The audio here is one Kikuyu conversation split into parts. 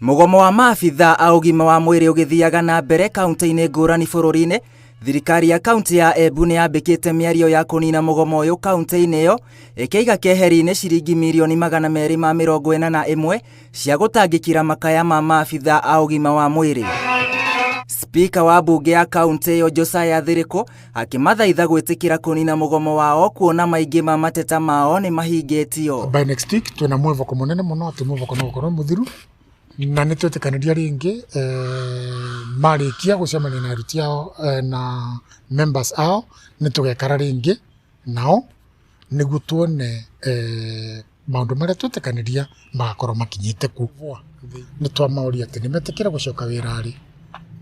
Mũgomo wa maabitha a ũgima wa mwĩrĩ ũgĩthiaga na mbere kaunti-inĩ ngũrani bũrũri-inĩ, thirikari ya kaunti ya Embu nĩ yambĩkĩte mĩario ya kũnina mũgomo ũyũ kaunti-inĩ ĩyo, ĩkĩiga keheri-inĩ ciringi mirioni 241 cia gũtangĩkĩra makaya ma maabitha a ũgima wa mwĩrĩ. Spika wa mbunge ya kaunti ĩyo Josiah Thiriku akĩmathaitha gwĩtĩkĩra kũnina mũgomo wao kuona maingĩ ma mateta mao nĩ mahingĩtio. By next week twina mwĩvoko mũnene mũno atĩ mwĩvoko no gũkorwo mũthiru na nĩ twetĩkanĩria rĩngĩ marĩkia gũcemania na aruti ao na members ao nĩ tũgekara rĩngĩ nao nĩguo tuone maũndũ marĩa twetĩkanĩria magakorwo makinyĩte ku. Nĩ twamaũria atĩ nĩ metĩkĩra gũcoka wĩra-rĩ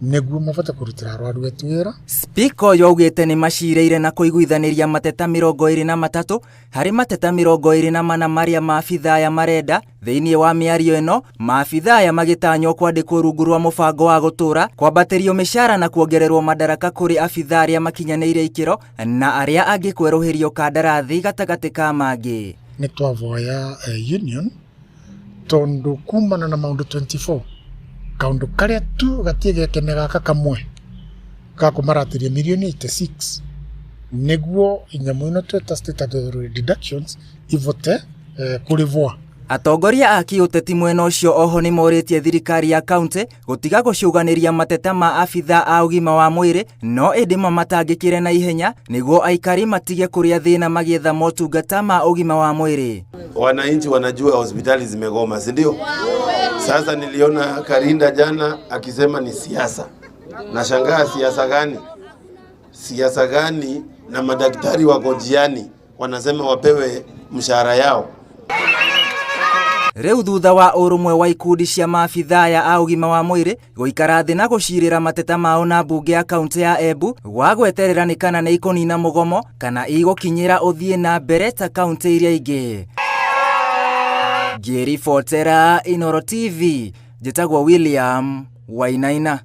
nĩguo mabote kũrutĩra arwaru etu wĩra. Spika ũyũ augĩte nĩ macirĩire na kũiguithanĩria mateta 23 harĩ mateta 24 marĩa maabitha aya marenda. Thĩinĩ wa mĩario ĩno, maabitha aya magĩtanywo kwandĩkwo rungu rwa mũbango wa gũtũra, kwambatĩrio mĩcara na kuongererwo madaraka kũrĩ abitha arĩa makinyanĩire ikĩro na arĩa angĩ kwerũhĩrio kandarathi gatagatĩ ka mangĩ. Nĩ twavoya union tondu kumana na maundu 24 kaundu karia tu gatie gekene gaka kamwe ga kumaratiria mirioni 86 niguo nyamu ino tweta statutory deductions ivote kurivwa. Atongoria a kĩũteti mwena ũcio oho nĩ morĩtie thirikari ya kaunti gũtiga gũcũganĩria mateta ma abitha a ũgima wa mwĩrĩ no ĩndĩ mamatangĩkĩre na ihenya nĩguo aikari matige kũrĩa thĩna magĩetha motungata ma ũgima wa mwĩrĩ. Wananchi wanajua hospitali zimegoma, si ndio? Sasa niliona Karinda jana akisema ni siasa. Nashangaa siasa gani? Siasa gani? Na madaktari wako njiani wanasema wapewe mshahara yao. Rĩu thutha wa ũrũmwe wa ikundi cia maabitha aya a ũgima wa mwĩrĩ gũikara thĩ na gũcirĩra mateta mao na mbunge ya kaunti ya Embu gwa gweterera nĩ kana nĩ ikũnina mũgomo kana igũkinyĩra ũthiĩ na mbere ta kaunti iria ingĩ. Ngĩribotera Inooro TV, njĩtagwo William Wainaina.